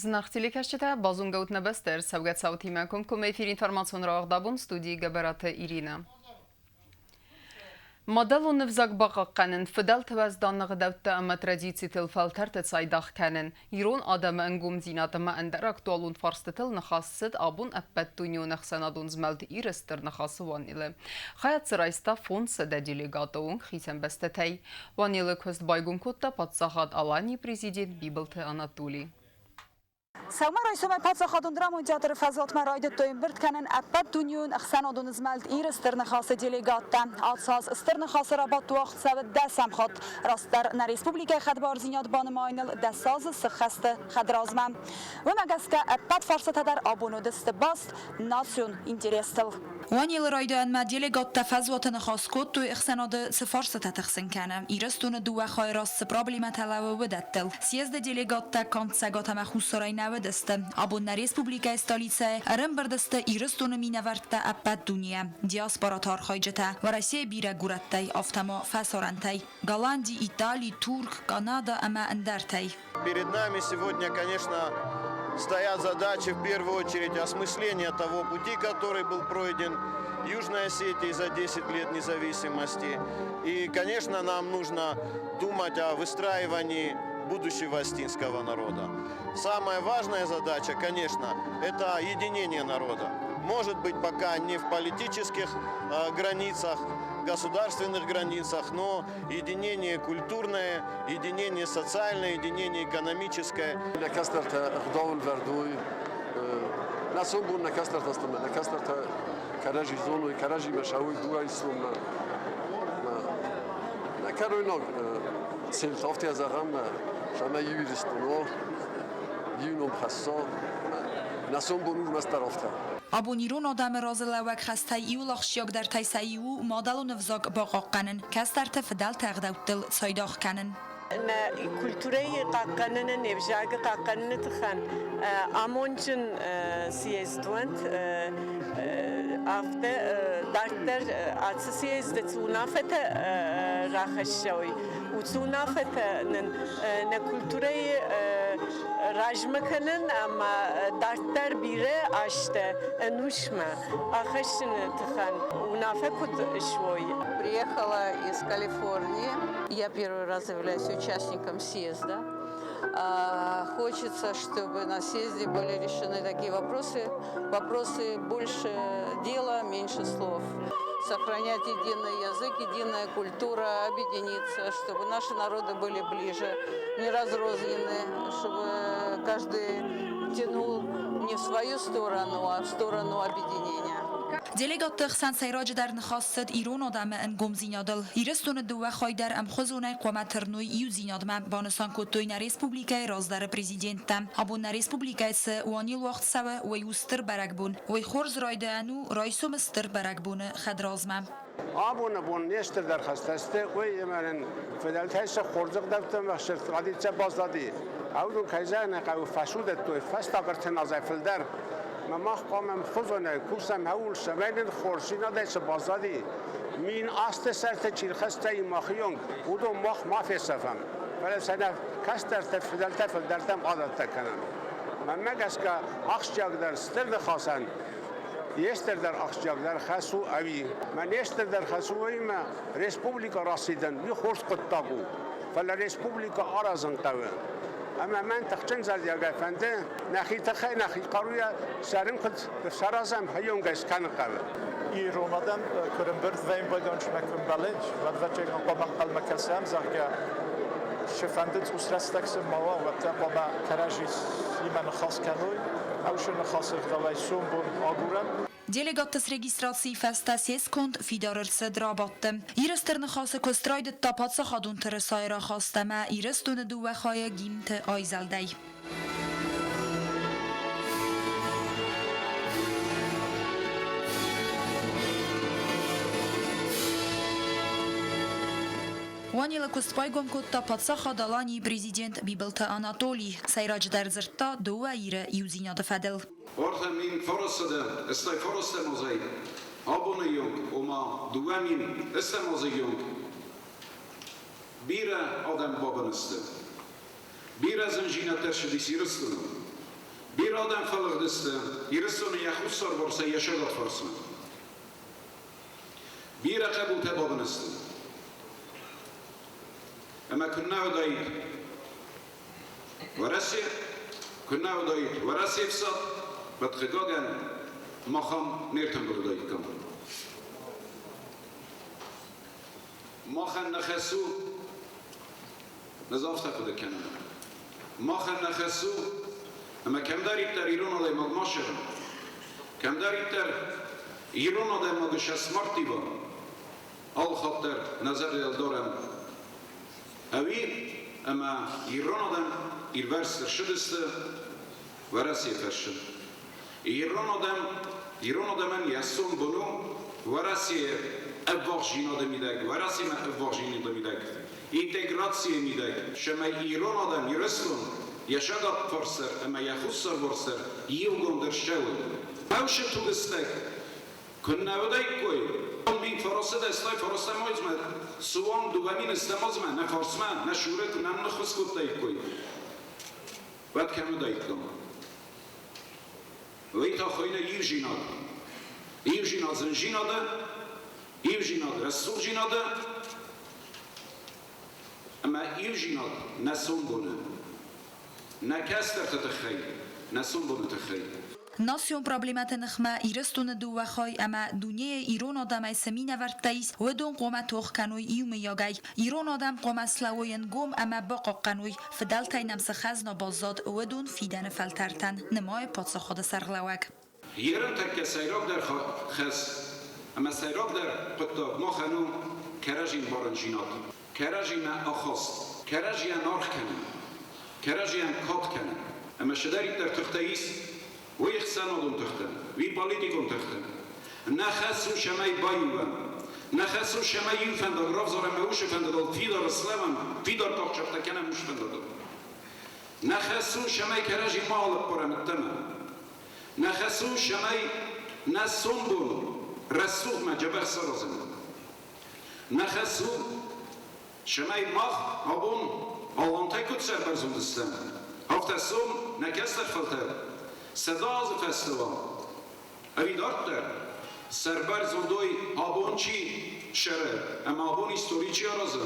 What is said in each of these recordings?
Зынаргъ телекӕсджытӕ, базонгӕ ут нӕ бӕстӕ ӕрцӕугӕ цаутимӕ комкоммӕ эфир информацион рауагъд абон студийы Гӕбӕраты Иринӕ. Мадӕлон ӕвзаг бахъахъхъӕнын, фыдӕлты уӕздан ӕгъдӕуттӕ ӕмӕ традицитыл фӕлтӕрты цайдагъ кӕнын, ирон адӕмы ӕнгомдзинад ӕмӕ ӕндӕр актуалон фарстытыл ныхас цыд абон ӕппӕтдунеон ӕхсӕнадон змӕлд Иры Стыр Ныхасы Уанелы. Хайад дзы райста 500 делегаты онг хицӕн бӕстӕтӕй. Уанелы куыст байгом кодта паддзахад Аланийы президент Бибылты Анатолий. Сӕумӕрайсомӕй паддзахадон драмон театры фӕзуатмӕ райдыдтой ӕмбырд кӕнын ӕппӕтдунеон ӕхсӕнадон змӕлд Иры Стыр Ныхасы делегаттӕ. Ацы аз Стыр Ныхасы рабадт уагъд цӕуы дӕсӕм хатт. Растдӕр нӕ республикӕйы хӕдбардзинад банымайыныл 10 азы сыххӕсты хӕдразмӕ. Уымӕ гӕсгӕ ӕппӕт фарстатӕ дӕр абон уыдысты баст национ интерестыл. Уанелы райдайӕнмӕ делегаттӕ фӕзуаты ныхас кодтой, ӕхсӕнады цы фарстатӕ тыхсын кӕны, Ирыстоны дыууӕ хайы раз цы проблемӕтӕ лӕууы, уыдӕттыл. Съезды делегаттӕ канд Цӕгат ӕмӕ Хуссарӕй нӕ уыдысты. Абон нӕ республикӕйы столицӕйы ӕрӕмбырд сты Ирыстоны минӕвӕрттӕ ӕппӕт дунейӕ, диаспораты архайджытӕ, Уӕрӕсейы бирӕ горӕттӕй, афтӕ ма фӕсарӕнтӕй, Голланди, Итали, Турк, Канада ӕмӕ ӕндӕртӕй. Перед нами сегодня, конечно, стоят задачи, в первую очередь, осмысления того пути, который был пройден Южной Осетией за 10 лет независимости. И, конечно, нам нужно думать о выстраивании будущего осетинского народа. Самая важная задача, конечно, это единение народа. Может быть, пока не в политических границах, государственных границах, но единение культурное, единение социальное, единение экономическое. Нӕ кӕстӕртӕ ӕгъдауыл вӕрдой, нӕ сомбон нӕ кӕстӕртӕ стӕм, нӕ кӕстӕртӕ кӕрӕдзи зоной, кӕрӕдзимӕ сӕуой дыууӕ исломмӕ. Нӕ кӕройнаг цел афтӕ зӕгъӕм, цӕмӕй иу Ирыстон уа, иу ном хӕсса, нӕ сомбон у ӕрмӕстдӕр афтӕ. Абон ирон адӕмы разылӕууӕг хӕстӕй иуыл ахсджиагдӕртӕй сӕ иу у мадӕлон ӕвзаг бахъахъхъӕнын, кӕстӕрты фыдӕлты ӕгъдӕуттыл цайдагъ кӕнын. Нӕ культурӕйы хъахъхъӕныны, не взагы хъахъхъӕныны тыххӕн амондджын съезд уӕнт, афтӕ дарддӕр ацы съезды цы уынаффӕтӕ рахӕссой, уыцы уынаффӕтӕ нын нӕ культурӕйы размӕ кӕнын ӕмӕ дарддӕр бирӕ азтӕ ӕнусмӕ ахӕссыны тыххӕн уынаффӕ куыд суой. Приехала из Калифорнии. Я первый раз являюсь участником съезда. Хочется, чтобы на съезде были решены такие вопросы. Вопросы больше дела, меньше слов. Сохранять единый язык, единая культура, объединиться, чтобы наши народы были ближе, не разрознены, чтобы каждый тянул не в свою сторону, а в сторону объединения. Делегатты хсӕн сӕйраджыдӕр ныхас цыд ирон адӕмы ӕнгомдзинадыл. Ирыстоны дыууӕ хай дӕр ӕмхуызонӕй хъуамӕ тырной иудзинадмӕ, банысан кодтой нӕ республикӕйы раздӕры президенттӕ. Абон нӕ республикӕйы цы уанел уагъд цӕуы, уый у стыр бӕрӕгбон. Уый хорз райдайӕн у райсомы стыр бӕрӕгбоны хӕдразмӕ. Абоны бон не стырдӕр хӕстӕ сты, уый ӕмӕ нын фыдӕлтӕй цы хорздзыгъдӕуттӕ ӕмӕ традицийӕ баззади, уыдон, кӕй зӕгъын ӕй хъӕуы, фӕсудӕдтой фӕстаг 30 азӕй фылдӕр. Ӕмӕ мах хъуамӕ ӕмхуызонӕй кусӕм ӕуыл, цӕмӕй нын хорздзинадӕй цы баззади, 1000 азты сӕрты чи рхӕццӕ и махы онг, уыдон мах ма фесӕфӕм, фӕлӕ сӕ нӕ кӕстӕртӕ фыдӕлтӕ фылдӕртӕм адӕттӕ кӕнӕм. Мӕнмӕ гӕсгӕ, ахсджиагдӕр стыр ныхасӕн йе стырдӕр ахсджиагдӕр хӕс у ӕви мӕ не стырдӕр хӕс у, уыимӕ республикӕ расидын уый хорз хъуыддаг у, фӕлӕ республикӕ аразын хъӕуы. Ӕмӕ мӕн тыхджын зӕрдиагӕй фӕнды, нӕхи тыххӕй, нӕхи хъаруйӕ цӕрын куыд саразӕм, хионгай скӕнын хъӕуы. Ирон адӕм куы рымбырд вӕййын байгончмӕ куы мбӕлынц, уӕд ӕвӕццӕгӕн хъуамӕ ӕнхъӕлмӕ кӕсӕм, зӕгъгӕ, цыфӕнды цъус рӕстӕг сын ма уа, уӕддӕр хъуамӕ кӕрӕдзиимӕ ныхас кӕной, ӕвзӕр ныхасы ӕгъдауӕй сомбон агурӕм. Делегатты срегистрацийы фӕстӕ се сконд фидар ӕрцыд рабадты. Ирыстыр ныхасы куыст райдыдта паддзахадон тырысайы рахаст ӕмӕ Ирыстоны дыууӕ хайы гимнты айзӕлдӕй. Уанелы куыст байгом кодта паддзахад Аланийы президент Бибылты Анатолий. Сӕйраджыдӕр дзырдта дыууӕ Иры иудзинады фӕдыл. 3980 азӕй абоны онг, ома 2000 азы онг бирӕ адӕм бабын сты. Бирӕ зындзинӕдтӕ ссыдис Ирыстоныл. Бирӕ адӕм фӕлыгъдысты Ирыстоны йӕ хуссарварсӕй йӕ сӕгатфарсмӕ. Бирӕ хъӕбултӕ бабын сты. Ӕмӕ куыннӕ уыдаид Уӕрӕсе, куыннӕ уыдаид Уӕрӕсе ӕфсад, уӕд, хъыгагӕн, мах ам не ртымбыл уыдаиккам. Махӕн нӕ хӕс у, ӕз афтӕ хъуыды кӕнын, махӕн нӕ хӕс у, ӕмӕ кӕмдӕриддӕр ирон адӕймаг ма сӕры, кӕмдӕриддӕр ирон адӕймагы сӕ смарттива, алыхатт дӕр нӕ зӕрдӕйыл дарӕм, ӕви ӕмӕ ирон адӕм ирвӕрст ӕрцыдысты Уӕрӕсейы фӕрсы. Ирон адӕм, ирон адӕмӕн йӕ сомбон у Уӕрӕсейы ӕввахсдзинады мидӕг, Уӕрӕсемӕ ӕввахсдзинады мидӕг, интеграцийы мидӕг, цӕмӕй ирон адӕм, Ирыстон йӕ сӕгатфарсдӕр ӕмӕ йӕ хуссарварсдӕр иугонд ӕрцӕуой. Хъӕусы тугыстӕг куыннӕ уыдаиккой, мин фарасы дӕстай фарастӕм азмӕ, суанг 2000 стӕм азмӕ нӕ фарсмӕ, нӕ суры куы нӕ ныххуыс кодтаиккой, уӕд кӕм уыдаиккам? Уый та хуыйны иудзинад. Иудзинад зындзинады, иудзинад рӕсугъддзинады ӕмӕ иудзинад нӕ сомбоны, нӕ кӕстӕрты тыххӕй, нӕ сомбоны тыххӕй. Национ проблемӕты ныхмӕ Ирыстоны дыууӕ хай ӕмӕ дунейы ирон адӕмӕй цы минӕвӕрттӕ ис, уыдон хъуамӕ тох кӕной иумӕйагӕй. Ирон адӕм хъуамӕ слӕууой ӕнгом ӕмӕ бахъахъхъӕной, фыдӕлтӕй нӕм цы хӕзна баззад, уыдон фидӕны фӕлтӕртӕн, нымайы паддзахады сӕргълӕууӕг. Ерын тӕккӕ сӕйрагдӕр хӕс ӕмӕ сӕйрагдӕр хъуыддаг махӕн у кӕрӕдзи ӕмбарындзинад, кӕрӕдзимӕ ахаст, кӕрӕдзийӕн аргъ кӕнын, кӕрӕдзийӕн кад кӕнын. Ӕмӕ цыдӕриддӕр тыхтӕ ис, уый ӕхсӕнадон тыхтӕ, уый политикон тыхтӕ. Нӕ хӕс у, цӕмӕй баиу уӕм. Нӕ хӕс у, цӕмӕй иу фӕндаг равзарӕм ӕмӕ уыцы фӕндагыл фидар слӕууӕм, фидар къахдзӕфтӕ кӕнӕм уыцы фӕндагыл. Нӕ хӕс у, цӕмӕй кӕрӕдзи ма алыппарӕм ӕддӕмӕ. Нӕ хӕс у, цӕмӕй нӕ сомбон рӕсугъдмӕ дзӕбӕх саразӕм. Нӕ хӕс у, цӕмӕй мах абон алантӕй куыд сӕрбӕрзонд стӕм, афтӕ сом нӕ кӕстӕр фӕлтӕр 100 азы фӕстӕ уа, ӕви дарддӕр, сӕрбӕрзондой абон чи цӕры ӕмӕ абон истори чи аразы,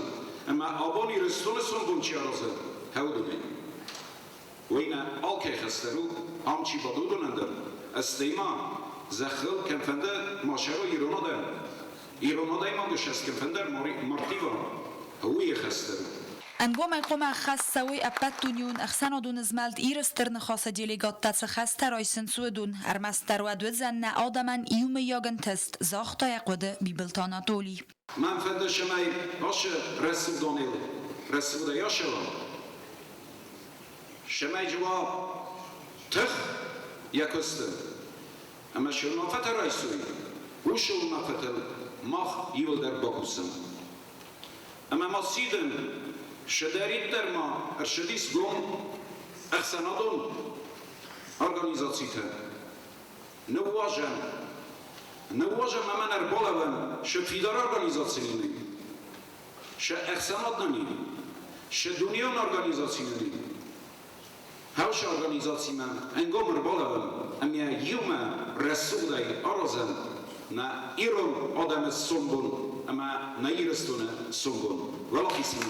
ӕмӕ абон Ирыстоны сомбон чи аразы, уыдонӕй. Уый нӕ алкӕй хӕс дӕр у, ам чи бады, уыдонӕн дӕр. Стӕй ма, зӕххыл кӕмфӕнды ма цӕрой ирон адӕм, ирон адӕймаджы сӕст кӕмфӕндӕр мартива, уый хӕс дӕр у. Ӕнгомӕй хъуамӕ ӕххӕст цӕуой ӕппӕтдунеон ӕхсӕнадон змӕлд Иры Стыр Ныхасы делегаттӕ цы хӕстӕ райсынц, уыдон. Ӕрмӕстдӕр уӕд уыдзӕн нӕ адӕмӕн иумӕйаг ӕнтыст, загъта йӕ хъуыды Бибылты Анатоли. Мӕн фӕнды, цӕмӕй ацы рӕсугъдоныл рӕсугъдӕй ацӕуӕм, цӕмӕй дзы уа тых йӕ куысты ӕмӕ цы уынаффӕтӕ райсой, уыцы уынаффӕтыл мах иуылдӕр бакусӕм. Ӕмӕ ма сидын, цыдӕриддӕр ма ӕрцыдис гом ӕхсӕнадон организацитӕ, ныууазӕм, ныууазӕм ӕмӕ ӕрбалӕууӕм сӕ фидар организаци нын сӕ ӕхсӕнад нын сӕ дунеон организаци нын Хӕусы организацимӕ ӕнгом ӕрбалӕууӕм ӕмӕ иумӕ рӕсугъдӕй аразӕм нӕ ирон адӕмы сомбон ӕмӕ нӕ Ирыстоны сомбон. Уӕлахиз ут!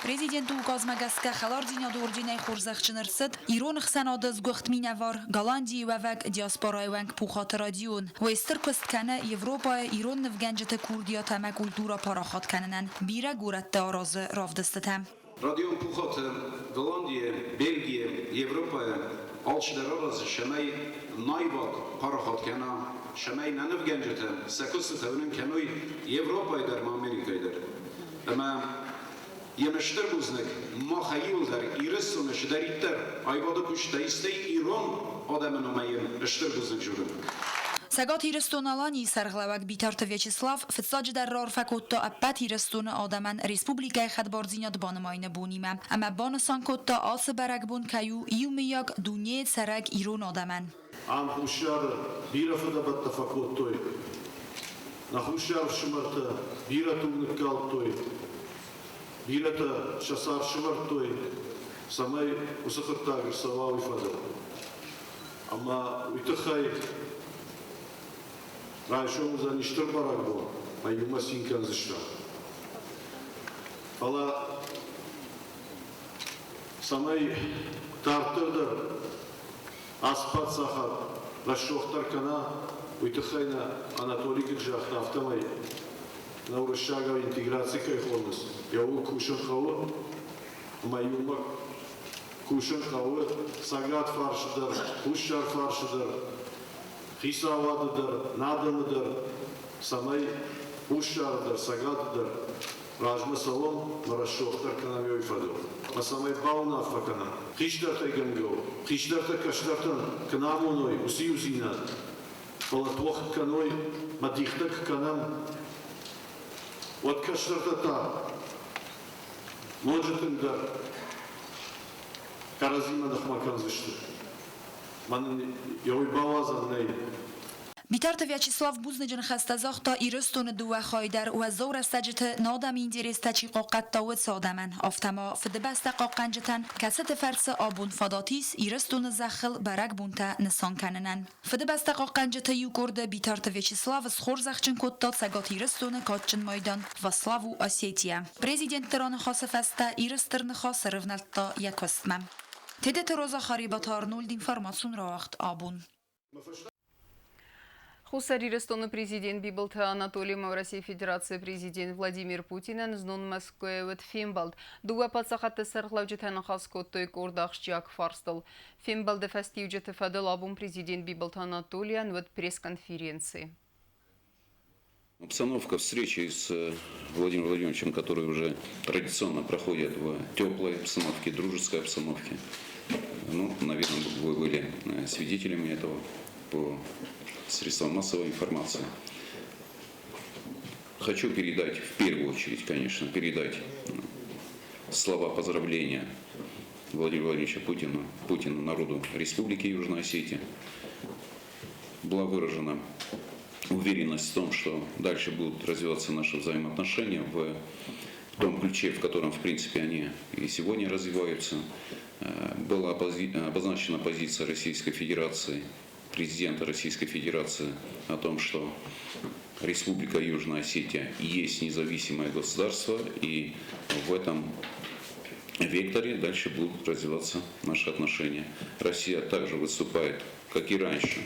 Президенты указмӕ гӕсгӕ хӕлардзинады орденӕй хорзӕхджын ӕрцыд ирон ӕхсӕнады сгуыхт минӕвар, Голландийы уӕвӕг диаспорайы уӕнг Пухаты Родион. Уый стыр куыст кӕны Европӕйы ирон нывгӕнджыты курдиат ӕмӕ культурӕ парахат кӕнынӕн. Бирӕ горӕтты аразы равдыстытӕ. Родион Пухаты Голландийы, Бельгийы, Европӕйы алчидӕр аразы, цӕмӕй наивад парахат кӕна, цӕмӕй нӕ нывгӕнджытӕ сӕ куыстытӕ уынын кӕной Европӕйы дӕр ӕмӕ Америкӕйы дӕр. Ӕмӕ йемӕ стыр бузныг махӕй иуылдӕр Ирыстоны цыдӕриддӕр аивады куыстытӕ истӕй ирон адӕмы номӕй йын стыр бузныг дзурын. Цӕгат Ирыстон-Аланийы сӕргълӕууӕг Битарты Вячеслав фыццаджыдӕр раарфӕ кодта ӕппӕт Ирыстоны адӕмӕн республикӕйы хӕдбардзинад банымайыны бонимӕ ӕмӕ банысан кодта, ацы бӕрӕгбон кӕй у иумӕйаг дунейы цӕрӕг ирон адӕмӕн. Ам Хуссары бирӕ фыдӕбӕттӕ фӕкодтой. Нӕ хуссар ӕфсымӕртӕ бирӕ туг ныккалдтой, бирӕтӕ сӕ цард сӕвӕрдтой, цӕмӕй уыцы хъуыддаг ӕрцӕуа, уый фӕдыл. Ӕмӕ уый тыххӕй райсом уыдзӕни стыр бӕрӕгбон, ӕмӕ иумӕ цин кӕндзыстӕм. Фӕлӕ цӕмӕй дарддӕр дӕр ацы паддзахад рӕсугъддӕр кӕна, уый тыххӕй нӕ Анатолий куыд загъта, афтӕмӕй нӕ уырыссагау интеграци кӕй хонынц, йӕ ууыл кусын хъӕуы ӕмӕ иумӕ кусын хъӕуы цӕгат фарсы дӕр, хуссар фарсы дӕр, хицауады дӕр, нӕ адӕмы дӕр, цӕмӕй хуссары дӕр, цӕгаты дӕр размӕ цӕуӕм ӕмӕ рӕсугъддӕр кӕнӕм уый фӕдыл. Ӕмӕ цӕмӕй бауынаффӕ кӕнӕм, хистӕртӕй гӕнгӕ у, хистӕртӕ кӕстӕртӕн куы нӕ амоной уыцы иудзинад, фӕлӕ тох кӕной мӕ дихтӕ куы кӕнӕм, уӕд кӕстӕртӕ та ноджы тынгдӕр кӕрӕдзимӕ ныхмӕ кӕндзысты. Мӕнӕн йӕ уый бауадзӕн нӕй. Битарты Вячеслав бузныджы ныхӕстӕ загъта Ирыстоны дыууӕ хайы дӕр уӕззау рӕстӕджыты нӕ адӕмы интерестӕ чи хъахъхъӕдта, уыцы адӕмӕн, афтӕ ма Фыдыбӕстӕ хъахъхъӕнджытӕн, кӕцыты фӕрцы абон фадат ис Ирыстоны зӕххыл бӕрӕгбонтӕ нысан кӕнынӕн. Фыдыбӕстӕ хъахъхъӕнджыты иу къорды Битарты Вячеслав схорзӕхджын кодта Цӕгат Ирыстоны кадджын майдан Во славу Осетия. Президентты раныхасы фӕстӕ Иры Стыр Ныхас ӕрывнӕлдта йӕ куыстмӕ. Тедеты Роза Харебаты Арнольд информацион рауагъд абон. Хуссар Ирыстоны президент Бибылты Анатолий ӕмӕ Уӕрӕсейы Федерацийы президент Владимир Путинӕн знон Мӕскуыйы уыд фембӕлд. Дыууӕ паддзахадты сӕргълӕуджытӕ ныхас кодтой къорд ахсджиаг фарстыл. Фембӕлды фӕстиуджыты фӕдыл абон президент Бибылты Анатолийӕн уыд пресс-конференци. Обстановка встречи с Владимиром Владимировичем, которая уже традиционно проходит в теплой обстановке, дружеской обстановке. Ну, наверное, вы были свидетелями этого по средствам массовой информации. Хочу передать, в первую очередь, конечно, передать слова поздравления Владимира Владимировича Путина, Путину, народу Республики Южная Осетия. Была выражена уверенность в том, что дальше будут развиваться наши взаимоотношения в том ключе, в котором, в принципе, они и сегодня развиваются. Была обозначена позиция Российской Федерации, президента Российской Федерации о том, что Республика Южная Осетия есть независимое государство, и в этом векторе дальше будут развиваться наши отношения. Россия также выступает, как и раньше,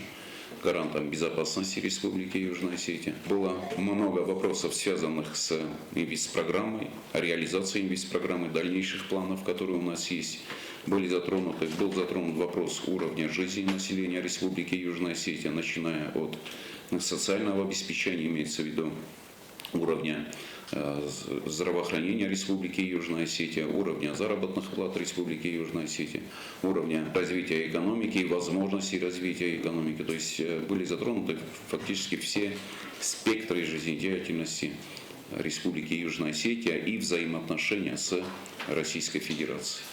гарантом безопасности Республики Южная Осетия. Было много вопросов, связанных с инвестпрограммой, реализацией инвестпрограммы, дальнейших планов, которые у нас есть. Были затронуты, был затронут вопрос уровня жизни населения Республики Южная Осетия, начиная от социального обеспечения, имеется в виду уровня здравоохранения Республики Южная Осетия, уровня заработных плат Республики Южная Осетия, уровня развития экономики и возможностей развития экономики. То есть были затронуты фактически все спектры жизнедеятельности Республики Южная Осетия и взаимоотношения с Российской Федерацией.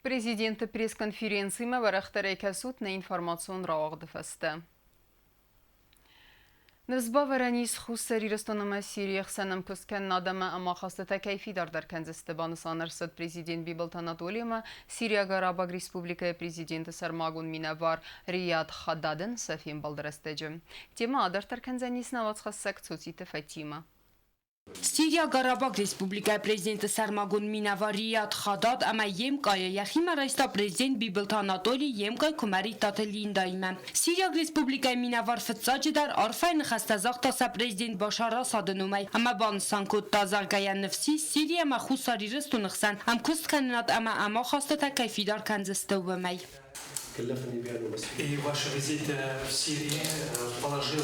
Президенты пресс-конференцимӕ уӕрӕхдӕрӕй кӕсут нӕ информацион рауагъды фӕстӕ. Ныфс бавӕрӕн ис Хуссар Ирыстон ӕмӕ Сирийы хсӕн ӕмкуысткӕнынад ӕмӕ ӕмахастытӕ кӕй фидардӕр кӕндзысты, банысан ӕрцыд президент Бибылты Анатоли ӕмӕ Сириаг Арабаг Республикӕйы президенты сӕрмагонд минӕвар Рияд Хададӕн сӕ фембӕлды рӕстӕджы. Темӕ адарддӕр кӕндзӕнис нӕ уацхӕссӕг Цоциты Фатимӕ. Сириаг Арабаг Республикӕйы президенты сӕрмагонд минӕвар Рияд Хадад ӕмӕ йе мкъайы йӕхимӕ райста президент Бибылты Анатоли йе мкъай Куымӕридтаты Линдаимӕ. Сириаг Республикӕйы минӕвар фыццаджыдӕр арфӕйы ныхӕстӕ загъта сӕ президент Башар Асады номӕй ӕмӕ банысан кодта, зӕгъгӕ йӕ ныфс ис Сири ӕмӕ Хуссар Ирыстоны хсӕн ӕмкуысткӕнынад ӕмӕ ӕмахастытӕ кӕй фидар кӕндзысты, уымӕй. И ваш визит в Сирии положил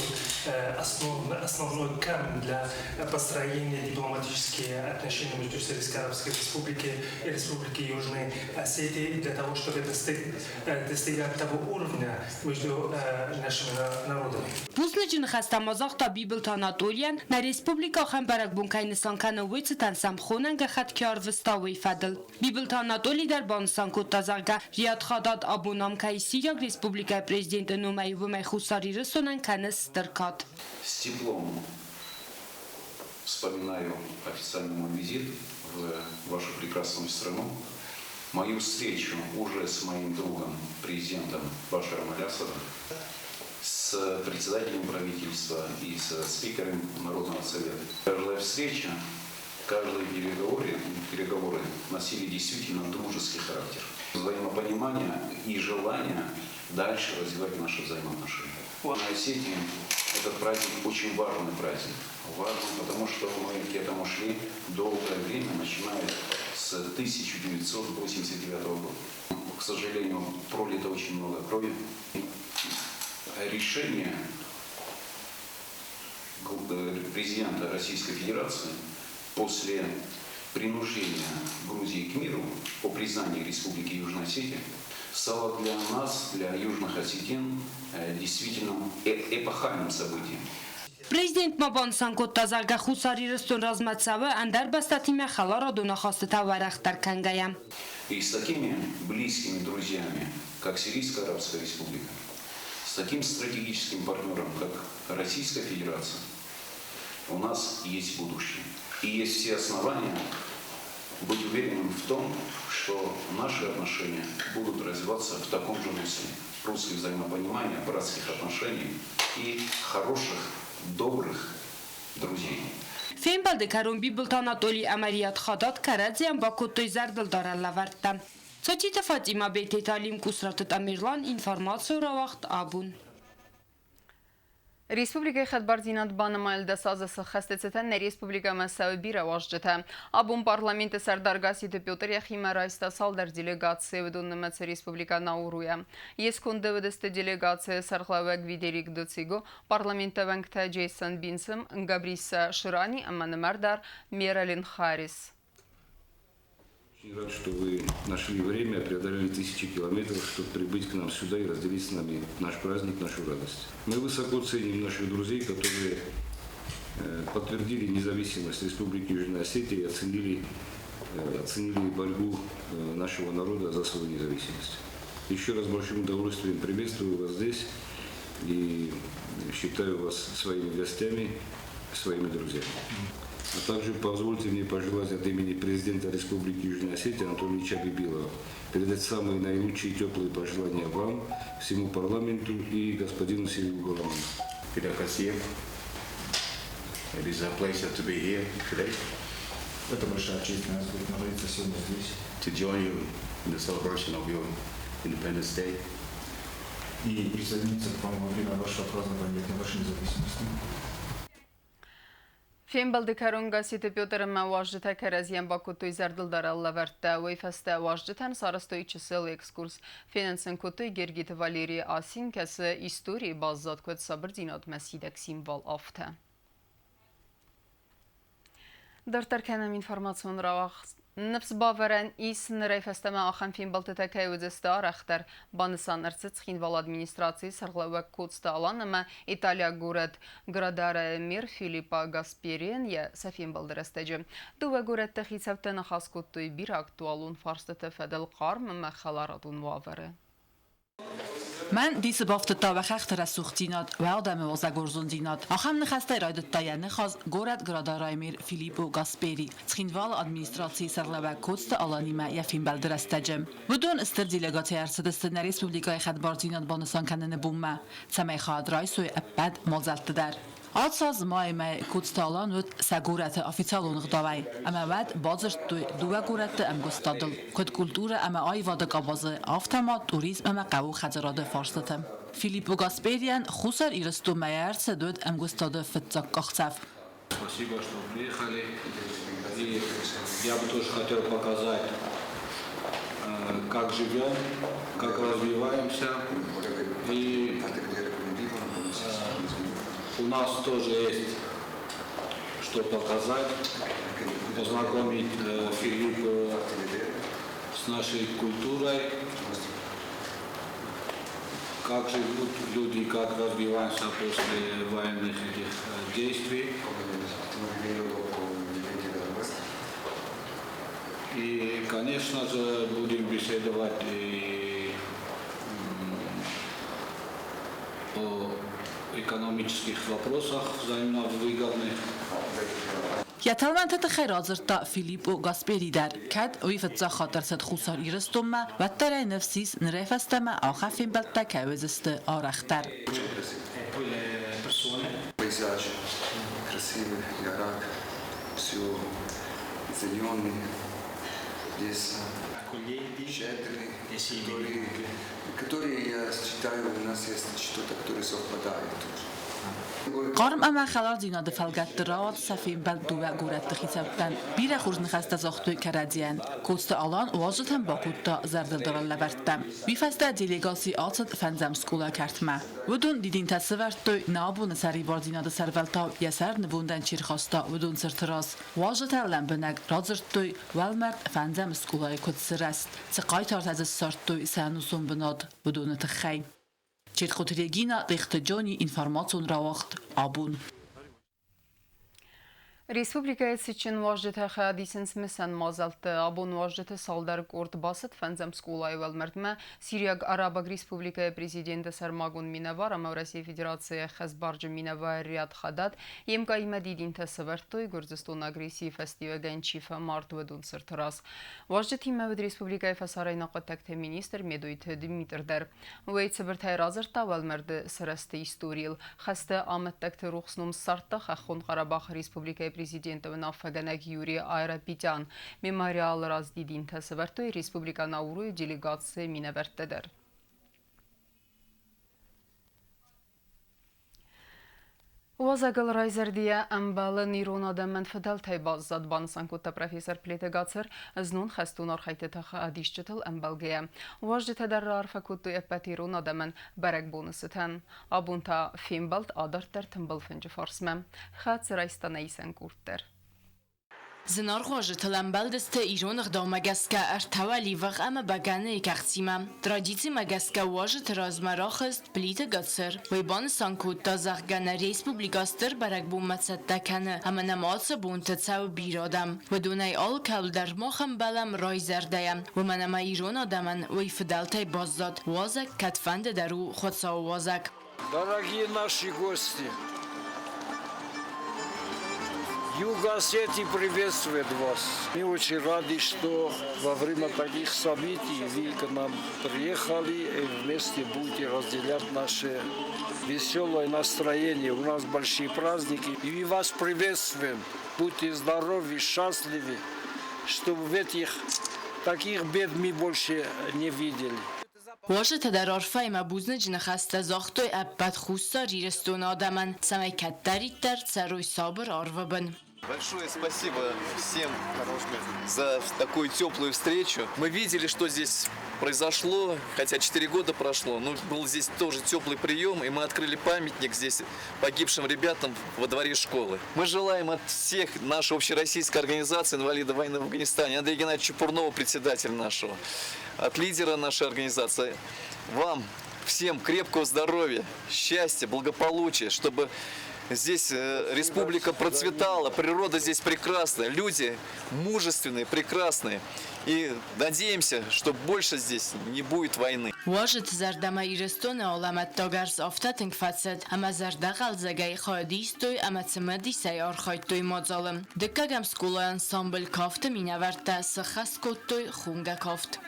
основной камень для построения дипломатических отношений между Сирийской Арабской Республикой и Республикой Южной Осетии для того, чтобы достигать того уровня между нашими народами. Бузныджы ныхӕстӕ ма загъта Бибылты Анатолийӕн, нӕ республикӕ ахӕм бӕрӕгбон кӕй нысан кӕны, уый цытӕн сӕм хонӕн гӕххӕтт кӕй арвыста, уый фӕдыл. Бибылты Анатоли дӕр банысан кодта, зӕгъгӕ, Риад Хадад абон ам кӕй Сириаг Республикӕйы президенты номӕй уымӕй Хуссар Ирыстонӕн кӕны стыр кад. С теплом вспоминаю официальный мой визит в вашу прекрасную страну. Мою встречу уже с моим другом, президентом Башаром Аль-Асадом, с председателем правительства и со спикером Народного совета. Каждая встреча, каждые переговоры носили действительно дружеский характер. Взаимопонимание и желание дальше развивать наши взаимоотношения. На Осетии этот праздник очень важный праздник. Важный, потому что мы к этому шли долгое время, начиная с 1989 года. К сожалению, пролито очень много крови. Решение президента Российской Федерации после принуждения Грузии к миру по признанию Республики Южная Осетия стало для нас, для южных осетин, действительно эпохальным событием. Президент ма банысан кодта, зӕгъгӕ, Хуссар Ирыстон размӕ цӕуы, ӕндӕр бӕстӕтимӕ хӕларадон ахастытӕ уӕрӕхдӕр кӕнгӕйӕ. И с такими близкими друзьями, как Сирийская Арабская Республика, с таким стратегическим партнером, как Российская Федерация, у нас есть будущее. И есть все основания быть уверенным в том, что наши отношения будут развиваться в таком же русле. Русле взаимопонимания, братских отношений и хороших, добрых друзей. Фембӕлды кӕрон Бибылты Анатоли ӕмӕ Риат Хадад кӕрӕдзийӕн бакодтой зӕрдылдарӕн лӕвӕрттӕ. Цоциты Фатимӕ, Бететы Алим, Къусраты Тамерлан, информацион рауагъд Абон. Республикӕйы хӕдбардзинад банымайыл 10 азы сӕххӕсты цытӕн нӕ республикӕмӕ цӕуы бирӕ уазджытӕ. Абон парламенты сӕрдар Гасситы Петр йӕхимӕ райста цалдӕр делегацийы, уыдон нымӕцы Республикӕ Науруйӕ. Йе сконды уыдысты делегацийы сӕргълӕууӕг Видерик Доциго, парламенты уӕнгтӕ Джейсон Бинсом, Габриса Ширани ӕмӕ нымӕрдар Мералин Харрис. Очень рад, что вы нашли время, преодолели тысячи километров, чтобы прибыть к нам сюда и разделить с нами наш праздник, нашу радость. Мы высоко ценим наших друзей, которые подтвердили независимость Республики Южная Осетия и оценили борьбу нашего народа за свою независимость. Еще раз большим удовольствием приветствую вас здесь и считаю вас своими гостями, своими друзьями. А также позвольте мне пожелать от имени президента Республики Южная Осетия Анатолия Ильича Бибилова передать самые наилучшие теплые пожелания вам, всему парламенту и господину Серику Голаману. It is a pleasure to be here today. Это большая честь для нас будет находиться сегодня здесь. To join you in the celebration of your Independence Day. И присоединиться к вам во время вашего празднования Дня вашей независимости. Фембӕлды кӕрон Гасситы Петр ӕмӕ уазджытӕ кӕрӕдзийӕн бакодтой зӕрдылдарӕн лӕвӕрттӕ. Уый фӕстӕ уазджытӕн сарӕзтой чысыл экскурс. Фенын сын кодтой Гергиты Валерийы асин, кӕцы историйы баззад куыд сабырдзинадмӕ сидӕг символ, афтӕ. Дарддӕр кӕнӕм информацион рауагъд. Ныфс бавӕрӕн ис, нырӕй фӕстӕмӕ ахӕм фембӕлдтытӕ кӕй уыдзысты арӕхдӕр. Банысан ӕрцыд Цхинвалы администрацийы сӕргълӕууӕг Коцты Алан ӕмӕ италиаг горӕт Градарайы мэр Филиппо Гасперийӕн йӕ сӕ фембӕлды рӕстӕджы. Дыууӕ горӕтты хицӕуттӕ ныхас кодтой бирӕ актуалон фарстыты фӕдыл хъарм ӕмӕ хӕларадон уавӕры. Мӕн дисы бафтыдта уӕ хӕхты рӕсугъддзинад, уӕ адӕмы уазӕгуарзондзинад. Ахӕм ныхӕстӕй райдыдта йӕ ныхас горӕт Градарайы мэр Филиппо Гаспери Цхинвалы администрацийы сӕргълӕууӕг Коцты Аланимӕ йӕ фембӕлды рӕстӕджы. Уыдон стыр делегацийӕ ӕрцыдысты нӕ республикӕйы хӕдбардзинад банысан кӕныны бонмӕ, цӕмӕй хайад райсой ӕппӕт мадзӕлтты дӕр. Ацы аз майы мӕй Коцты Алан уыд сӕ горӕты официалон ӕгъдауӕй, ӕмӕ уӕд бадзырдтой дыууӕ горӕтты ӕмгуыстадыл, куыд культурӕ ӕмӕ аивады къабазы, афтӕ ма туризм ӕмӕ хъӕуы хӕдзарады фарстыты. Филиппо Гасперийӕн Хуссар Ирыстонмӕ ӕрцыд уыд ӕмгуыстады фыццаг къахдзӕф. Спасибо, что приехали. И я бы тоже хотел показать, как живем, как развиваемся. И у нас тоже есть что показать, познакомить Филиппа с нашей культурой, как живут люди, как развиваются после военных этих действий. И, конечно же, будем беседовать и о экономических вопросах взаимно выгодных. Йӕ тӕлмӕнты тыххӕй радзырдта Филиппо Гаспери дӕр. Кӕд уый фыццаг хатт ӕрцыд Хуссар Ирыстонмӕ, уӕддӕр ӕй ныфс ис, нырӕй фӕстӕмӕ ахӕм фембӕлдтӕ кӕй уыдзысты арӕхдӕр. Пейзаж красивый, горах, все зеленый, лес, щедрый, который, я считаю, у нас есть что-то, которое совпадает тоже. Хъарм ӕмӕ хӕлардзинады фӕлгӕтты рауад сӕ фембӕлд дыууӕ горӕтты хицӕуттӕн. Бирӕ хорз ныхӕстӕ загътой кӕрӕдзийӕн. Коцты Алан уазджытӕн бакодта зӕрдылдарӕн лӕвӕрттӕ. Уый фӕстӕ делегаци ацыд фӕндзӕм скъола кӕртмӕ. Уыдон дидинтӕ сӕвӕрдтой, нӕ абоны сӕрибардзинады сӕрвӕлтау йӕ сӕр нывондӕн чи рхаста, уыдон цырты раз. Уазджытӕ лӕмбынӕг радзырдтой, уӕлмӕрд фӕндзӕм скъолайы куыд сырӕзт, цы хъайтартӕ дзы ссардтой сӕ ӕнусон бынат, уыдоны тыххӕй. Четхъоты Регина, Тъехты Джони, информацион рауагъд «Абон». Республикӕйы цытджын уазджытӕ хайад исынц мысӕн мадзӕлтты. Абон уазджыты цалдӕр къорд бацыд фӕндзӕм скъолайы уӕлмӕрдмӕ. Сириаг Арабаг Республикӕйы президенты сӕрмагонд минӕвар ӕмӕ Уӕрӕсейы Федерацийы хӕсбарджын минӕвар Риад Хадад йе мкъаимӕ дидинтӕ сӕвӕрдтой Гуырдзыстоны агрессийы фӕстиуӕгӕн чи фӕмард, уыдон цырты раз. Уазджытимӕ уыд республикӕйы фӕсарӕйнаг хъуыддӕгты министр Медойты Дмитр дӕр. Уый цыбыртӕй радзырдта уӕлмӕрды сырӕзты историйыл. Хӕсты амӕттӕгты рухс ном ссардта Хӕххон Къарабахы Республикӕйы президенты уынаффӕгӕнӕг Юрий Айрапетян. Мемориалы раз дидинтӕ сӕвӕрдтой Республикӕ Науруйы делегацийы минӕвӕрттӕ дӕр. Уазӕгыл райзӕрдийӕ ӕмбӕлын ирон адӕмӕн фыдӕлтӕй баззад, банысан кодта профессор Плиты Гацыр, знон хӕстон архӕйдтыты хайадисджытыл ӕмбӕлгӕйӕ. Уазджытӕ дӕр раарфӕ кодтой ӕппӕт ирон адӕмӕн бӕрӕгбоны цытӕн. Абон та фембӕлд адарддӕр тымбыл фынджы фарсмӕ. Хӕцы райста нӕ исӕн къорд дӕр. Зынаргъ уазджытыл ӕмбӕлдысты ирон ӕгъдаумӕ гӕсгӕ ӕртӕ уӕливых ӕмӕ бӕгӕныйы кӕхцимӕ. Традицимӕ гӕсгӕ уазджыты размӕ рахызт Плиты Гацыр. Уый банысан кодта, зӕгъгӕ, нӕ республикӕ стыр бӕрӕгбонмӕ цӕттӕ кӕны ӕмӕ нӕм ацы бонты цӕуы бирӕ адӕм. Уыдонӕй алкӕуыл дӕр мах ӕмбӕлӕм райзӕрдӕйӕ, уымӕн ӕмӕ ирон адӕмӕн уый фыдӕлтӕй баззад, уазӕг кӕдфӕнды дӕр у Хуыцауы уазӕг. Дорогие наши гости, Юг Осетии приветствует вас. Мы очень рады, что во время таких событий вы к нам приехали и вместе будете разделять наше веселое настроение. У нас большие праздники. И мы вас приветствуем. Будьте здоровы, счастливы, чтобы в этих таких бед мы больше не видели. Уазджытӕ дӕр арфӕимӕ бузныджы ныхӕстӕ загътой ӕппӕт Хуссар Ирыстоны адӕмӕн, цӕмӕй кӕддӕриддӕр цӕрой сабыр арвы бын. Большое спасибо всем за такую теплую встречу. Мы видели, что здесь произошло, хотя 4 года прошло, но был здесь тоже теплый прием, и мы открыли памятник здесь погибшим ребятам во дворе школы. Мы желаем от всех нашей общероссийской организации инвалидов войны в Афганистане, Андрея Геннадьевича Чепурнова, председатель нашего, от лидера нашей организации, вам всем крепкого здоровья, счастья, благополучия, чтобы здесь республика процветала, природа здесь прекрасная, люди мужественные, прекрасные. И надеемся, что больше здесь не будет войны. Уазджыты зӕрдӕмӕ Ирыстоны алӕмӕттаг ӕрдз афтӕ тынг фӕцыд, ӕмӕ зӕрдӕхъӕлдзӕгӕй хайад истой ӕмӕ цымыдисӕй архайдтой мадзалы. Дыккӕгӕм скъолайы ансамбль кафты минӕвӕрттӕ сыххӕст кодтой хонгӕ кафт.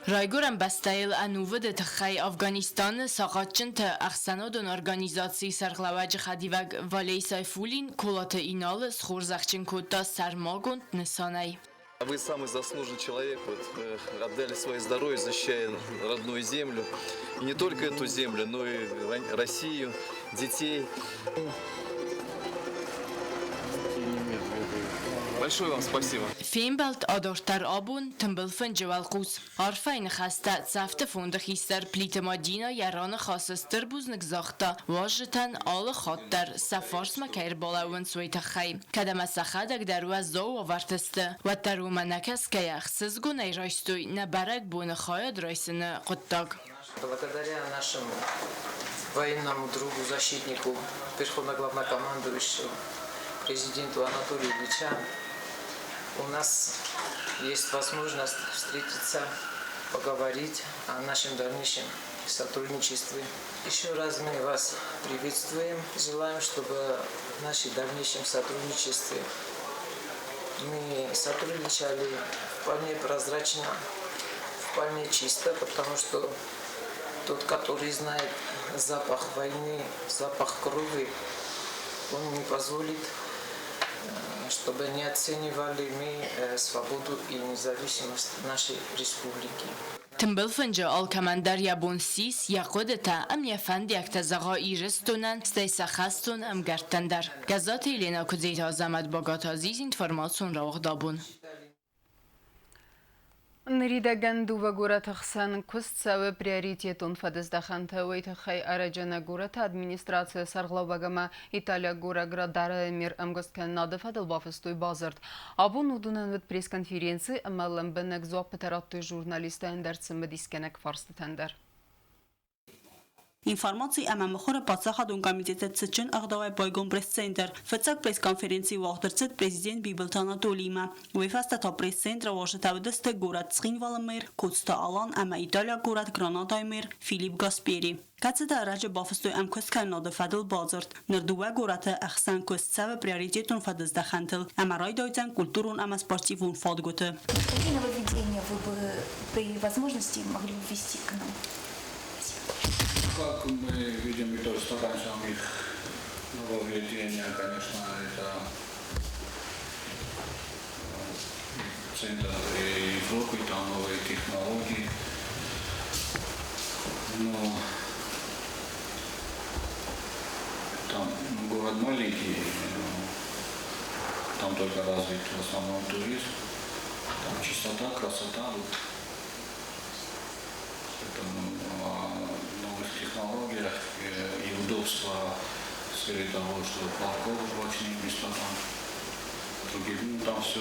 Райгуырӕн бӕстӕйыл ӕнувыды тыххӕй Афганистаны сахъатджынты ӕхсӕнадон организацийы сӕргълӕууӕджы хӕдивӕг Валей Сайфуллин Колаты Иналы схорзӕхджын кодта сӕрмагонд нысанӕй. Вы самый заслуженный человек, вот, отдали свое здоровье, защищая родную землю. И не только эту землю, но и Россию, детей. Большое вам спасибо. Фембӕлд адарддӕр абон тымбыл фынджы уӕлхъус. Арфӕйы ныхӕстӕ цӕфты фонды хистӕр Плиты Мадинӕ йӕ раныхасы стыр бузныг загъта уазджытӕн алы хатт дӕр сӕ фарсмӕ кӕй ӕрбалӕууынц, уый тыххӕй. Кӕд ӕмӕ сӕхӕдӕг дӕр уӕззау уавӕрты сты, уӕддӕр уымӕ нӕ кӕсгӕйӕ ӕхсызгонӕй райстой нӕ бӕрӕгбоны хайад райсыны хъуыддаг. Благодаря нашему военному другу, защитнику, верховного главнокомандующему, президенту Анатолию Ильича, у нас есть возможность встретиться. поговорить о нашем дальнейшем сотрудничестве. Еще раз мы вас приветствуем. Желаем, чтобы в нашем дальнейшем сотрудничестве мы сотрудничали вполне прозрачно, вполне чисто, потому что тот, который знает запах войны, запах крови, он не позволит, чтобы не оценивали мы свободу и независимость нашей республики. Тымбыл фынджы алкӕмӕн дӕр йӕ бон ссис йӕ хъуыдытӕ ӕмӕ йӕ фӕндиӕгтӕ зӕгъа Ирыстонӕн, стӕй сӕ хӕстон ӕмгӕрттӕн дӕр. Гӕззаты Еленӕ, Куыдзеты Азӕмӕт, Багаты Азиз, информацион рауагъд абон. Ныридӕгӕн дыууӕ горӕты хсӕн куыст цӕуы приоритетон фӕдыздӕхӕнты. Уый тыххӕй ӕрӕджы нӕ горӕты администрацийы сӕргълӕууӕг ӕмӕ италиаг горӕт Градарайы мэр ӕмгуысткӕнынады фӕдыл бафыстой бадзырд. Абон уыдонӕн уыд пресс-конференци ӕмӕ лӕмбынӕг дзуаппытӕ радтой журналисттӕ ӕндӕр цымыдисгӕнӕг фарстытӕн дӕр. Информаци ӕмӕ мыхуыры паддзахадон комитеты цытджын ӕгъдауӕй байгом пресс-центр. Фыццаг пресс-конференци уагъд ӕрцыд президент Бибылты Анатолиимӕ. Уый фӕстӕ та пресс-центры уазджытӕ уыдысты горӕт Цхинвалы мэр Коцты Алан ӕмӕ италиаг горӕт Гранадайы мэр Филипп Гаспери, кӕцытӕ ӕрӕджы бафыстой ӕмкуысткӕнынады фӕдыл бадзырд. Ныр дыууӕ горӕты ӕхсӕн куыст цӕуы приоритетон фӕдыздӕхӕнтыл ӕмӕ райдайдзӕн культурон ӕмӕ спортивон фадгуыты. Какие нововведения вы бы при возможности могли ввести к нам? Как мы видим, и тоже стараемся у них нововведения, конечно, это центр Европы, там новые технологии. Но там город маленький, там только развит в основном туризм. Там чистота, красота. Вот. Поэтому о новых технологиях и удобства в сфере того, что парковочные места там, другие, ну, там все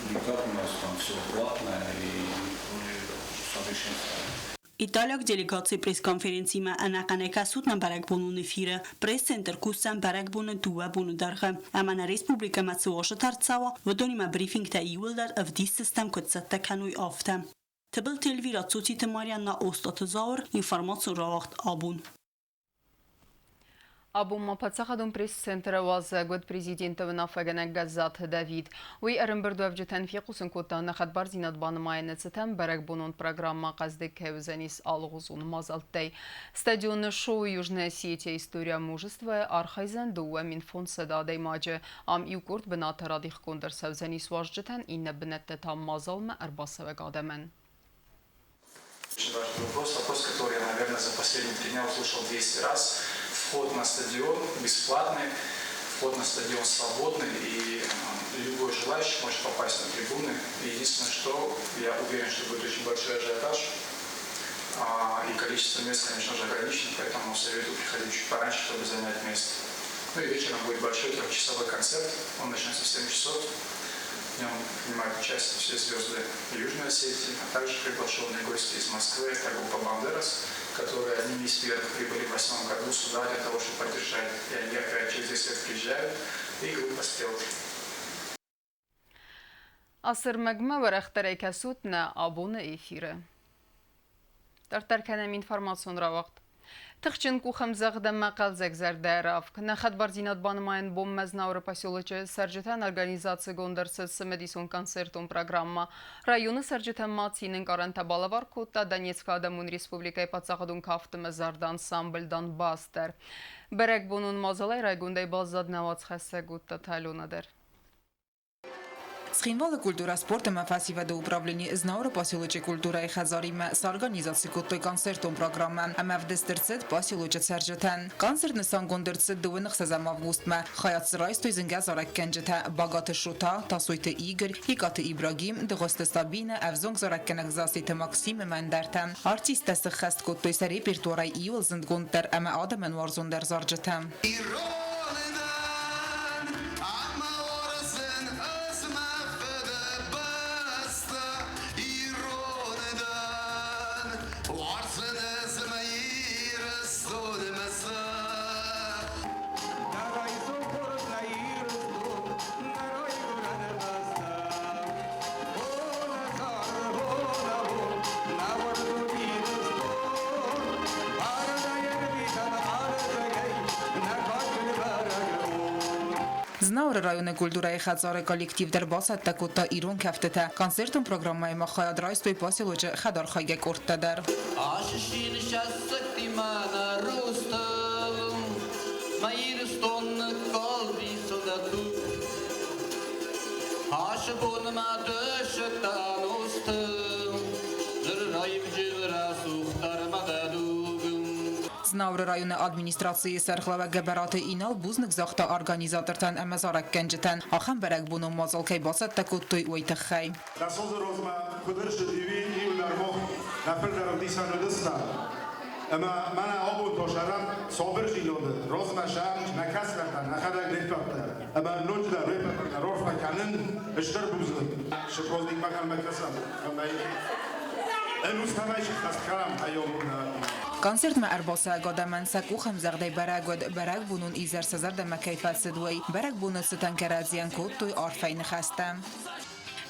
не как у нас, там все платное и более совершенствованное. Италиаг делегацийы пресс-конференцимӕ ӕнӕхъӕнӕй кӕсут нӕ бӕрӕгбонон эфиры. Пресс-центр кусдзӕн бӕрӕгбоны дыууӕ боны дӕргъы. Ӕмӕ нӕ республикӕмӕ цы уазджытӕ ӕрцӕуа, уыдонимӕ брифингтӕ иууылдӕр ӕвдисдзыстӕм, куыд цӕттӕ кӕной, афтӕ. Тыбылты Эльвира, Цуциты Марианна, Остъаты Зауыр, информацион рауагъд абон. Абон ма паддзахадон пресс-центры уазӕг уыд президенты уынаффӕгӕнӕг Гӕззаты Давид. Уый ӕрӕмбырдуӕвджытӕн фехъусын кодта, нӕ хӕдбардзинад банымайыны цытӕн бӕрӕгбонон программӕ хъӕздыг кӕй уыдзӕнис алыгъуызон мадзӕлттӕй. Стадионы шоу «Южная Осетия. История мужества» архайдзӕн 2500 адӕймаджы. Ам иу къорд бынаты радихгонд ӕрцӕудзӕнис уазджытӕн, иннӕ бынӕттӕ та мадзалмӕ ӕрбацӕуӕг адӕмӕн. Очень важный вопрос, вопрос, который я, наверное, за последние 3 дня услышал 200 раз. Вход на стадион бесплатный, вход на стадион свободный, и любой желающий может попасть на трибуны. Единственное, что я уверен, что будет очень большой ажиотаж, и количество мест, конечно же, ограничено, поэтому советую приходить чуть пораньше, чтобы занять место. Ну и вечером будет большой трехчасовой концерт, он начнется в 7 часов. В нем принимают участие все звезды Южной Осетии, а также приглашенные гости из Москвы, это группа «Бандерас», которые одними из первых прибыли в восьмом году сюда для того, чтобы поддержать. И они опять через 10 лет приезжают, и группа «Стрелки». Ацы ӕрмӕгмӕ уӕрӕхдӕрӕй кӕсут нӕ абоны эфиры. Дарддӕр кӕнӕм информацион рауагъд. Тыхджын къухӕмдзӕгъд ӕмӕ хъӕлдзӕг зӕрдӕ равг. Нӕ хӕдбардзинад банымайӕн бонмӕ Знауыры поселочы цӕрджытӕн организацигонд ӕрцыд цымыдисон концертон программӕ. Районы цӕрджытӕн ма цины ӕнкъарӕнтӕ балӕвар кодта Донецкы Адӕмон Республикӕйы паддзахадон кафты ӕмӕ зарды ансамбль «Донбасс» дӕр. Бӕрӕгбонон мадзалӕй райгондӕй баззад нӕ уацхӕссӕг Уттаты Алена дӕр. Цхинвалы культурӕ, спорт ӕмӕ фӕсивӕды управлени Знауыры поселочы культурӕйы хӕдзаримӕ сорганизаци кодтой концертон программӕ ӕмӕ ӕвдыст ӕрцыд поселочы цӕрджытӕн. Концерт нысангонд ӕрцыд 26 августмӕ. Хайад дзы райстой зынгӕ зарӕггӕнджытӕ Багаты Шота, Тасойты Игорь, Икъаты Ибрагим, Дыгъуызты Сабинӕ, ӕвзонг зарӕггӕнӕг Засеты Максим ӕмӕ ӕндӕртӕ. Артисттӕ сыххӕст кодтой сӕ репертуарӕй иуыл зындгонддӕр ӕмӕ адӕмӕн уарзондӕр зарджытӕ. Знауыры районы культурӕйы хӕдзары коллектив дӕр бацӕттӕ кодта ирон кӕфтытӕ. Концертон программӕйы ма хайад райстой поселочы хӕдархайгӕ къордтӕ дӕр. Знауыры районы администрацийы сӕргълӕууӕг Гӕбӕраты Инал бузныг загъта организатортӕн ӕмӕ зарӕггӕнджытӕн, ахӕм бӕрӕгбонон мадзал кӕй бацӕттӕ кодтой, уый тыххӕй. Расозы розмӕ куыд ӕрсыди, уый иунӕрмох нӕ фылдӕр ӕвдисӕн уыдыстӕм. Ӕмӕ мӕнӕ абон та сӕрӕм сабырдзинады размӕ сӕм нӕ кӕстӕртӕ, нӕхӕдӕг не ппӕт дӕр. Ӕмӕ ноджыдӕр репертуар рарфӕ кӕнын стыр бузныг. Цы праздникмӕ ӕнхъӕлмӕ кӕсӕм, ӕмӕ ӕнустӕм ӕй сыххӕст кӕнӕм ӕййафон. Концертмӕ ӕрбацӕуӕг адӕмӕн сӕ къухӕмдзӕгъдӕй бӕрӕг уыд, бӕрӕгбонон изӕр сӕ зӕрдӕмӕ кӕй фӕцыд, уый. Бӕрӕгбоны цытӕн кӕрӕдзийӕн кодтой арфӕйы ныхӕстӕ.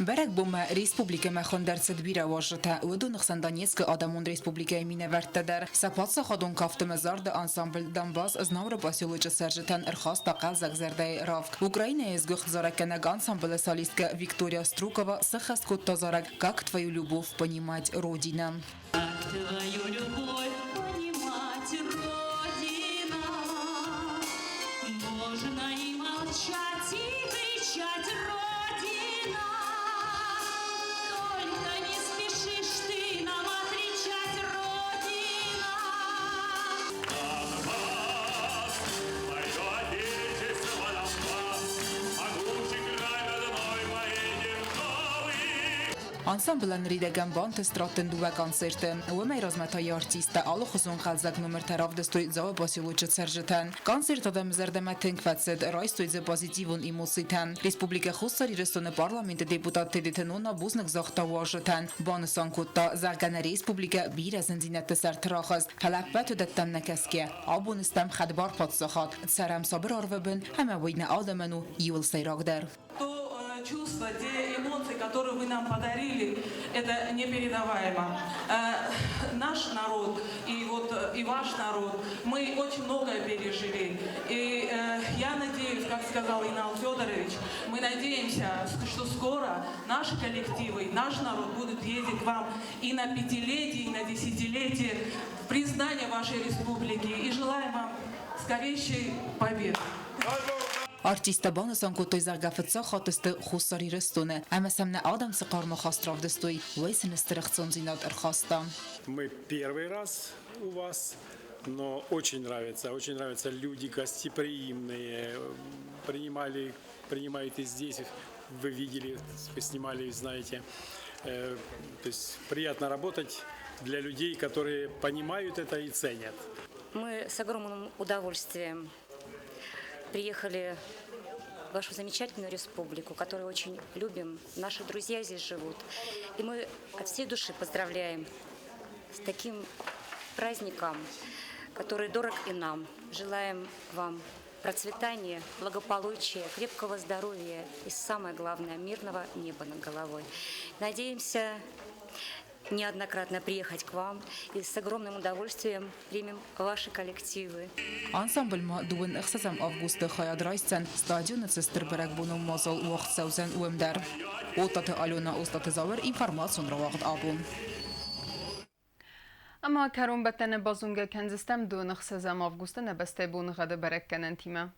Бӕрӕгбонмӕ республикӕмӕ хуынд ӕрцыд бирӕ уазджытӕ, уыдоны хсӕн Донецкы Адӕмон Республикӕйы минӕвӕрттӕ дӕр. Сӕ паддзахадон кафты зарды ансамбль «Донбасс» Знауыры поселочы цӕрджытӕн ӕрхаста хъӕлдзӕг зӕрдӕйы равг. Украинӕйы сгуыхт зарӕггӕнӕг ансамблы солисткӕ Виктория Струкова сӕххӕст кодта зарӕг «Как твою любовь понимать, Родина». Как твою любовь понимать, Родина? Можно и молчать, и кричать, Родина. Только не спешишь ты нам отвечать, Родина. Донбасс, мое отечество, Донбасс, могучий край родной поедем новый. Ансамблӕн ныридӕгӕн бантыст раттын дыууӕ концерты. Уымӕй размӕ та йӕ артисттӕ алыхуызон хъӕлдзӕг номыртӕ равдыстой Дзауы поселочы цӕрджытӕн. Концерт адӕмы зӕрдӕмӕ тынг фӕцыд, райстой дзы позитивон эмоцитӕ. Республикӕ Хуссар Ирыстоны парламенты депутат Тедеты Нона бузныг загъта уазджытӕн. Банысан кодта, зӕгъгӕ, нӕ республикӕ бирӕ зындзинӕдты сӕрты рахызт, фӕлӕ ӕппӕт уыдӕттӕм нӕ кӕсгӕ, абон стӕм хӕдбар паддзахад, цӕрӕм сабыр арвы бын ӕмӕ уый нӕ адӕмӕн у иууыл сӕйрагдӕр. То чувство, те эмоции, которые вы нам подарили, это непередаваемо. Наш народ и вот и ваш народ, мы очень многое пережили. И я надеюсь, как сказал Инал Федорович, мы надеемся, что скоро наши коллективы, наш народ будут ездить к вам и на пятилетие, и на десятилетие признания вашей республики. И желаем вам скорейшей победы. Артисттӕ банысан кодтой, зӕгъгӕ, фыццаг хатт сты Хуссар Ирыстоны ӕмӕ сӕм нӕ адӕм цы хъарм ахаст равдыстой, уый сын стыр ӕхцондзинад ӕрхаста. Мы первый раз у вас, но очень нравится, очень нравятся люди гостеприимные, принимали, принимаете здесь, вы видели, вы снимали, знаете. То есть приятно работать для людей, которые понимают это и ценят. Мы с огромным удовольствием приехали в вашу замечательную республику, которую очень любим. Наши друзья здесь живут. И мы от всей души поздравляем с таким праздником, который дорог и нам. Желаем вам процветания, благополучия, крепкого здоровья и, самое главное, мирного неба над головой. Надеемся неоднократно приехать к вам и с огромным удовольствием примем ваши коллективы. Ансамбль ма дыууын ӕхсӕзӕм августы хайад райсдзӕн стадионы цы стыр бӕрӕгбонон мадзал уагъд цӕудзӕн, уым дӕр. Оттаты Алена, Остаты Зауыр, информацион рауагъд абон. Ӕмӕ кӕронбӕттӕны базонгӕ кӕндзыстӕм дыууын ӕхсӕзӕм августы нӕ бӕстӕйы боныгъӕды бӕрӕггӕнӕнтимӕ.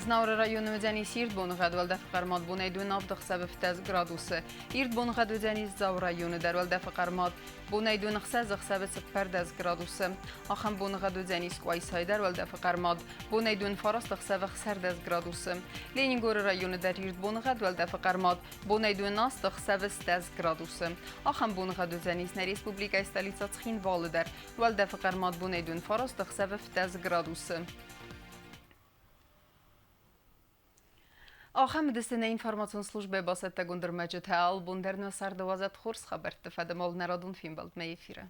Знауыры районы уыдзӕнис ирд боныгъӕд, уӕлдӕфы хъӕрмад бонӕй дыууын авд ӕхсӕвы фтӕз градусы. Ирд боныгъӕд уыдзӕнис Дзауы районы дӕр, уӕлдӕфы хъӕрмад бонӕй дыууын ӕхсӕз ӕхсӕвы цыппӕрдӕс градусы. Ахӕм боныгъӕд уыдзӕнис Къуайсайы дӕр, уӕлдӕфы хъӕрмад бонӕй дыууын фараст ӕхсӕвы ӕхсӕрдӕс градусы. Ленингоры районы дӕр ирд боныгъӕд, уӕлдӕфы хъӕрмад бонӕй дыууын аст ӕхсӕвы стӕс градусы. Ахӕм боныгъӕд уыдзӕнис нӕ республикӕйы столицӕ Цхинвалы дӕр, уӕлдӕфы хъӕрмад бонӕй дыууын фараст ӕхсӕвы фтӕс градусы. Ахӕм уыдысты нӕ информацион службӕйы бацӕттӕгонд ӕрмӕджытӕ. Албон дӕр нӕ царды уадзӕд хорз хабӕртты фӕдыл нӕ радон фембӕлдмӕ эфиры.